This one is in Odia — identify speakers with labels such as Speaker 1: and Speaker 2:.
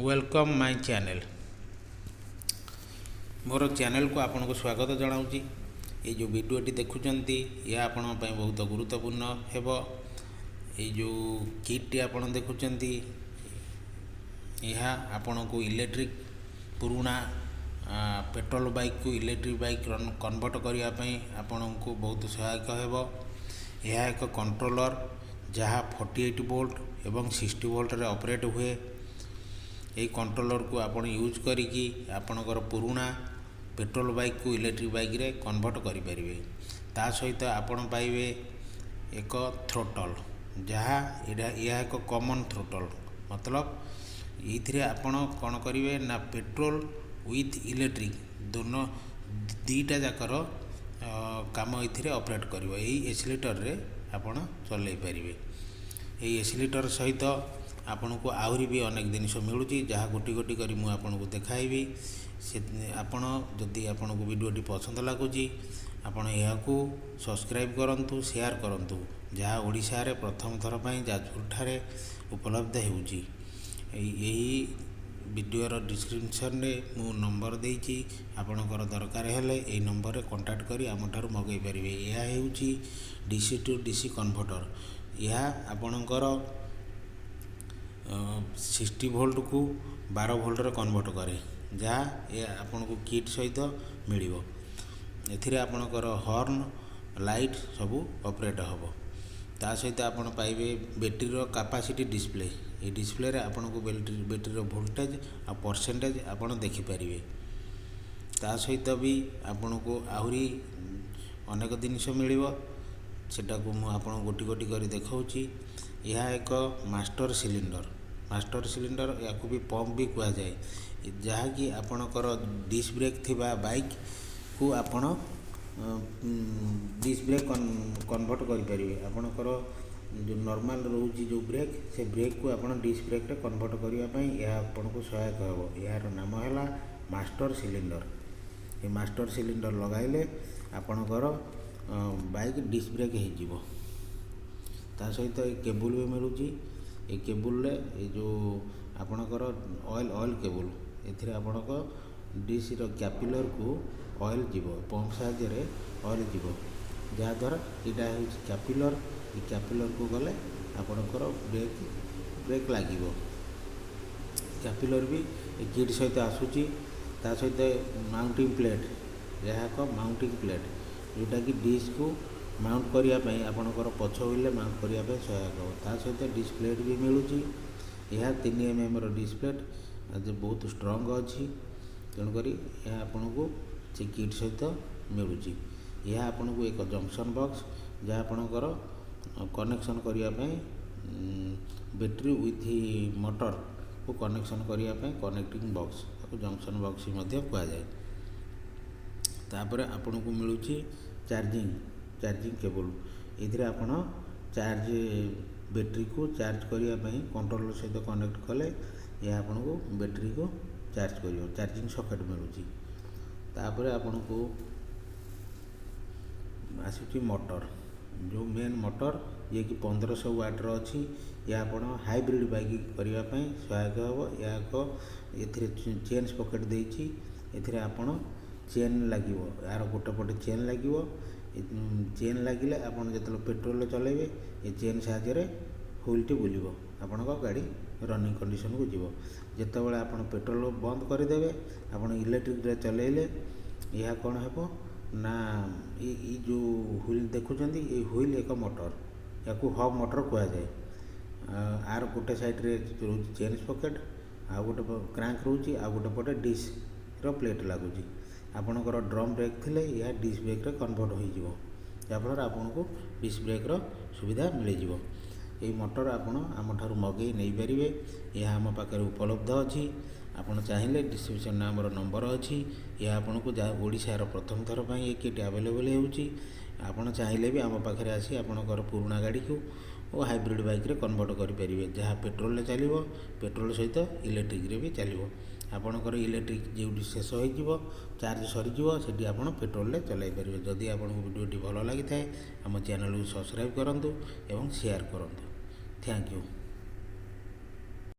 Speaker 1: Welcome my channel. ମୋର ଚ୍ୟାନେଲ୍କୁ ଆପଣଙ୍କୁ ସ୍ୱାଗତ ଜଣାଉଛି। ଏଇ ଯେଉଁ ଭିଡ଼ିଓଟି ଦେଖୁଛନ୍ତି, ଏହା ଆପଣଙ୍କ ପାଇଁ ବହୁତ ଗୁରୁତ୍ୱପୂର୍ଣ୍ଣ ହେବ। ଏଇ ଯେଉଁ କିଟ୍ଟି ଆପଣ ଦେଖୁଛନ୍ତି, ଏହା ଆପଣଙ୍କୁ ଇଲେକ୍ଟ୍ରିକ୍ ପୁରୁଣା ପେଟ୍ରୋଲ ବାଇକ୍କୁ ଇଲେକ୍ଟ୍ରିକ୍ ବାଇକ୍ କନଭର୍ଟ କରିବା ପାଇଁ ଆପଣଙ୍କୁ ବହୁତ ସହାୟକ ହେବ। ଏହା ଏକ କଣ୍ଟ୍ରୋଲର୍, ଯାହା 48 ଭୋଲ୍ଟ ଏବଂ 60 ଭୋଲ୍ଟରେ ଅପରେଟ୍ ହୁଏ। ଏହି କଣ୍ଟ୍ରୋଲର୍କୁ ଆପଣ ୟୁଜ୍ କରିକି ଆପଣଙ୍କର ପୁରୁଣା ପେଟ୍ରୋଲ ବାଇକ୍କୁ ଇଲେକ୍ଟ୍ରିକ୍ ବାଇକ୍ରେ କନଭର୍ଟ କରିପାରିବେ। ତା ସହିତ ଆପଣ ପାଇବେ ଏକ ଥ୍ରୋଟଲ୍, ଯାହା ଏଇଟା ଏହା ଏକ କମନ୍ ଥ୍ରୋଟଲ୍। ମତଲବ ଏଇଥିରେ ଆପଣ କ'ଣ କରିବେ ନା, ପେଟ୍ରୋଲ ୱିଥ୍ ଇଲେକ୍ଟ୍ରିକ୍ ଦୋନ ଦୁଇଟା ଯାକର କାମ ଏଥିରେ ଅପରେଟ୍ କରିବ। ଏଇ ଏସିଲେଟର୍ରେ ଆପଣ ଚଲେଇ ପାରିବେ। ଏଇ ଏସିଲେଟର୍ ସହିତ ଆପଣଙ୍କୁ ଆହୁରି ବି ଅନେକ ଜିନିଷ ମିଳୁଛି, ଯାହା ଗୋଟି ଗୋଟି କରି ମୁଁ ଆପଣଙ୍କୁ ଦେଖାଇବି। ସେ ଆପଣ ଯଦି ଆପଣଙ୍କୁ ଭିଡ଼ିଓଟି ପସନ୍ଦ ଲାଗୁଛି, ଆପଣ ଏହାକୁ ସବସ୍କ୍ରାଇବ୍ କରନ୍ତୁ, ସେୟାର କରନ୍ତୁ। ଯାହା ଓଡ଼ିଶାରେ ପ୍ରଥମ ଥର ପାଇଁ ଯାଜପୁରଠାରେ ଉପଲବ୍ଧ ହେଉଛି। ଏହି ଭିଡ଼ିଓର ଡିସ୍କ୍ରିପସନ୍ରେ ମୁଁ ନମ୍ବର ଦେଇଛି। ଆପଣଙ୍କର ଦରକାର ହେଲେ ଏହି ନମ୍ବରରେ କଣ୍ଟାକ୍ଟ କରି ଆମଠାରୁ ମଗାଇ ପାରିବେ। ଏହା ହେଉଛି DC to DC converter. ଏହା ଆପଣଙ୍କର 60 ଭୋଲ୍ଟକୁ 12 ଭୋଲ୍ଟରେ କନଭର୍ଟ କରେ, ଯାହା ଏହା ଆପଣଙ୍କୁ କିଟ୍ ସହିତ ମିଳିବ। ଏଥିରେ ଆପଣଙ୍କର ହର୍ନ, ଲାଇଟ୍ ସବୁ ଅପରେଟ୍ ହେବ। ତା ସହିତ ଆପଣ ପାଇବେ ବ୍ୟାଟେରୀର କାପାସିଟି ଡିସପ୍ଲେ। ଏଇ ଡିସପ୍ଲେରେ ଆପଣଙ୍କୁ ବ୍ୟାଟେରୀର ଭୋଲ୍ଟେଜ୍ ଆଉ ପରସେଣ୍ଟେଜ୍ ଆପଣ ଦେଖିପାରିବେ। ତା ସହିତ ବି ଆପଣଙ୍କୁ ଆହୁରି ଅନେକ ଜିନିଷ ମିଳିବ, ସେଟାକୁ ମୁଁ ଆପଣଙ୍କୁ ଗୋଟି ଗୋଟି କରି ଦେଖାଉଛି। ଏହା ଏକ ମାଷ୍ଟର ସିଲିଣ୍ଡର। ମାଷ୍ଟର ସିଲିଣ୍ଡର, ୟାକୁ ବି ପମ୍ପ ବି କୁହାଯାଏ, ଯାହାକି ଆପଣଙ୍କର ଡିସ୍କ ବ୍ରେକ୍ ଥିବା ବାଇକ୍କୁ ଆପଣ ଡିସ୍କ ବ୍ରେକ୍ କନଭର୍ଟ କରିପାରିବେ। ଆପଣଙ୍କର ଯେଉଁ ନର୍ମାଲ୍ ରହୁଛି ଯେଉଁ ବ୍ରେକ୍, ସେ ବ୍ରେକ୍କୁ ଆପଣ ଡିସ୍କ ବ୍ରେକ୍ରେ କନଭର୍ଟ କରିବା ପାଇଁ ଏହା ଆପଣଙ୍କୁ ସହାୟକ ହେବ। ଏହାର ନାମ ହେଲା ମାଷ୍ଟର ସିଲିଣ୍ଡର। ଏ ମାଷ୍ଟର ସିଲିଣ୍ଡର ଲଗାଇଲେ ଆପଣଙ୍କର ବାଇକ୍ ଡିସ୍କ ବ୍ରେକ୍ ହେଇଯିବ। ତା ସହିତ ଏ କେବୁଲ୍ ବି ମିଳୁଛି। ଏ କେବୁଲ୍ରେ ଏ ଯେଉଁ ଆପଣଙ୍କର ଅଏଲ୍ କେବୁଲ୍, ଏଥିରେ ଆପଣଙ୍କ ଡିସ୍କର କ୍ୟାପିଲର୍କୁ ଅଏଲ୍ ଯିବ, ପମ୍ପ ସାହାଯ୍ୟରେ ଅଏଲ୍ ଯିବ, ଯାହାଦ୍ୱାରା ଏଇଟା ହେଉଛି କ୍ୟାପିଲର୍। ଏ କ୍ୟାପିଲର୍କୁ ଗଲେ ଆପଣଙ୍କର ବ୍ରେକ୍ ଲାଗିବ। କ୍ୟାପିଲର୍ ବି ଏ କିଟ୍ ସହିତ ଆସୁଛି। ତା ସହିତ ମାଉଣ୍ଟିଂ ପ୍ଲେଟ୍। ଏହା ଏକ ମାଉଣ୍ଟିଂ ପ୍ଲେଟ୍, ଯେଉଁଟାକି ଡିସ୍କକୁ ମାଉଣ୍ଟ କରିବା ପାଇଁ, ଆପଣଙ୍କର ପଛ ହ୍ୱିଲ୍ରେ ମାଉଣ୍ଟ କରିବା ପାଇଁ ସହାୟକ ହେବ। ତା ସହିତ ଡିସ୍କ ପ୍ଲେଟ୍ ବି ମିଳୁଛି। ଏହା 3 ଏମ୍ଏମ୍ର ଡିସ୍କ ପ୍ଲେଟ୍, ବହୁତ ଷ୍ଟ୍ରଙ୍ଗ ଅଛି। ତେଣୁକରି ଏହା ଆପଣଙ୍କୁ ସେ କିଟ୍ ସହିତ ମିଳୁଛି। ଏହା ଆପଣଙ୍କୁ ଏକ ଜଙ୍କସନ୍ ବକ୍ସ, ଯାହା ଆପଣଙ୍କର କନେକ୍ସନ୍ କରିବା ପାଇଁ, ବ୍ୟାଟେରୀ ୱିଥ୍ ମଟରକୁ କନେକ୍ସନ୍ କରିବା ପାଇଁ କନେକ୍ଟିଂ ବକ୍ସ। ତାକୁ ଜଙ୍କସନ୍ ବକ୍ସ ମଧ୍ୟ କୁହାଯାଏ। ତାପରେ ଆପଣଙ୍କୁ ମିଳୁଛି ଚାର୍ଜିଂ କେବୁଲ୍। ଏଇଥିରେ ଆପଣ ଚାର୍ଜ ବ୍ୟାଟେରୀକୁ ଚାର୍ଜ କରିବା ପାଇଁ କଣ୍ଟ୍ରୋଲର ସହିତ କନେକ୍ଟ କଲେ ଏହା ଆପଣଙ୍କୁ ବ୍ୟାଟେରୀକୁ ଚାର୍ଜ କରିବ। ଚାର୍ଜିଂ ସକେଟ୍ ମିଳୁଛି। ତାପରେ ଆପଣଙ୍କୁ ଆସୁଛି ମଟର, ଯେଉଁ ମେନ୍ ମଟର, ଯିଏକି 1500 ୱାଟ୍ର ଅଛି। ଏହା ଆପଣ ହାଇବ୍ରିଡ଼ ବାଇକ୍ କରିବା ପାଇଁ ସହାୟକ ହେବ। ଏହା ଏକ ଏଥିରେ ଚେନ୍ ସ୍ପକେଟ୍ ଦେଇଛି। ଏଥିରେ ଆପଣ ଚେନ୍ ଲାଗିବ, ଏହାର ଗୋଟେ ପଟେ ଚେନ୍ ଲାଗିବ। ଚେନ୍ ଲାଗିଲେ ଆପଣ ଯେତେବେଳେ ପେଟ୍ରୋଲରେ ଚଲାଇବେ, ଏ ଚେନ୍ ସାହାଯ୍ୟରେ ହ୍ୱିଲ୍ଟି ବୁଲିବ, ଆପଣଙ୍କ ଗାଡ଼ି ରନିଂ କଣ୍ଡିସନକୁ ଯିବ। ଯେତେବେଳେ ଆପଣ ପେଟ୍ରୋଲ ବନ୍ଦ କରିଦେବେ, ଆପଣ ଇଲେକ୍ଟ୍ରିକରେ ଚଲାଇଲେ ଏହା କ'ଣ ହେବ ନା, ଏଇ ଯେଉଁ ହ୍ୱିଲ୍ ଦେଖୁଛନ୍ତି, ଏଇ ହ୍ୱିଲ୍ ଏକ ମଟର। ୟାକୁ ହବ୍ ମଟର କୁହାଯାଏ। ଆର ଗୋଟେ ସାଇଡ଼୍ରେ ରହୁଛି ଚେନ୍ ସ୍ପକେଟ୍, ଆଉ ଗୋଟେ କ୍ରାଙ୍କ ରହୁଛି, ଆଉ ଗୋଟେ ପଟେ ଡିସ୍କର ପ୍ଲେଟ୍ ଲାଗୁଛି। ଆପଣଙ୍କର ଡ୍ରମ୍ ବ୍ରେକ୍ ଥିଲେ ଏହା ଡିସ୍କ ବ୍ରେକ୍ରେ କନଭର୍ଟ ହୋଇଯିବ, ଯାହାଫଳରେ ଆପଣଙ୍କୁ ଡିସ୍କ ବ୍ରେକ୍ର ସୁବିଧା ମିଳିଯିବ। ଏହି ମଟର ଆପଣ ଆମଠାରୁ ମଗାଇ ନେଇପାରିବେ। ଏହା ଆମ ପାଖରେ ଉପଲବ୍ଧ ଅଛି। ଆପଣ ଚାହିଁଲେ ଡିସ୍କ୍ରିପସନ୍ରେ ଆମର ନମ୍ବର ଅଛି। ଏହା ଆପଣଙ୍କୁ ଯାହା ଓଡ଼ିଶାର ପ୍ରଥମ ଥର ପାଇଁ ଏ କିଟ୍ ଆଭେଲେବଲ୍ ହେଉଛି। ଆପଣ ଚାହିଁଲେ ବି ଆମ ପାଖରେ ଆସି ଆପଣଙ୍କର ପୁରୁଣା ଗାଡ଼ିକୁ ଓ ହାଇବ୍ରିଡ଼ ବାଇକ୍ରେ କନଭର୍ଟ କରିପାରିବେ, ଯାହା ପେଟ୍ରୋଲରେ ଚାଲିବ, ପେଟ୍ରୋଲ ସହିତ ଇଲେକ୍ଟ୍ରିକରେ ବି ଚାଲିବ। ଆପଣଙ୍କର ଇଲେକ୍ଟ୍ରିକ୍ ଯେଉଁଠି ଶେଷ ହୋଇଯିବ, ଚାର୍ଜ ସରିଯିବ, ସେଠି ଆପଣ ପେଟ୍ରୋଲରେ ଚଲାଇ ପାରିବେ। ଯଦି ଆପଣଙ୍କୁ ଭିଡ଼ିଓଟି ଭଲ ଲାଗିଥାଏ, ଆମ ଚ୍ୟାନେଲକୁ ସବସ୍କ୍ରାଇବ୍ କରନ୍ତୁ ଏବଂ ସେୟାର କରନ୍ତୁ। Thank you.